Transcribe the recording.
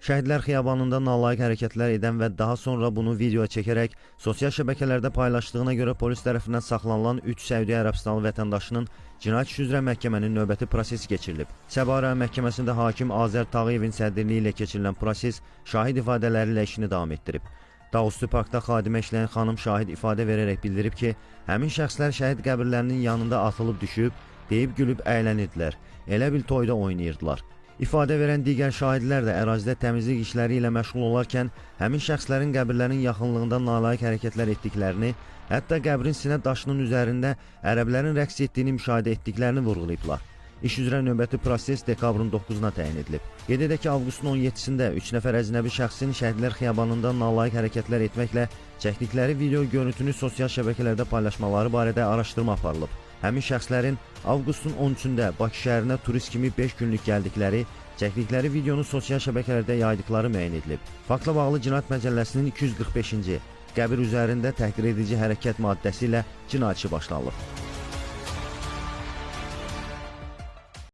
Şəhidlər Xiyabanında nalayiq hərəkətlər edən və daha sonra bunu videoya çəkərək sosial şəbəkələrdə paylaşdığına görə polis tərəfindən saxlanılan 3 Səudiyyə Ərəbistanlı vətəndaşının cinayət işi üzrə məhkəmənin növbəti prosesi keçirilib. Səba rayon məhkəməsində hakim Azər Tağıyevin sədrliyi ilə keçirilən proses şahid ifadələri ilə işini davam etdirib. Dağüstü parkda xadimə işləyən xanım şahid ifadə verərək bildirib ki, həmin şəxslər şəhid qəbirlərinin yanında atılıb düşüb, deyib gülüb əylənirdilər, elə bil toyda oynayırdılar. İfadə verən digər şahidlər də ərazidə təmizlik işləri ilə məşğul olarkən həmin şəxslərin qəbirlərin yaxınlığında nalayiq hərəkətlər etdiklərini, hətta qəbrin sinə daşının üzərində ərəblərin rəqs etdiyini müşahidə etdiklərini vurğulayıblar. İş üzrə növbəti proses dekabrın 9-una təyin edilib. Qeyd edək ki, avqustun 17-sində 3 nəfər əcnəbi şəxsin Şəhidlər Xiyabanında nalayiq hərəkətlər etməklə çəkdikləri video görüntünü sosial şəbəkələrdə paylaşmaları barədə araşdırma aparılıb. Həmin şəxslərin avqustun 13-də Bakı şəhərinə turist kimi 5 günlük gəldikləri, çəkdikləri videonu sosial şəbəkələrdə yaydıqları müəyyən edilib. Faktla bağlı Cinayət Məcəlləsinin 245-ci qəbir üzərində təhqir edici hərəkət maddəsi ilə cinayət işi başlanılıb.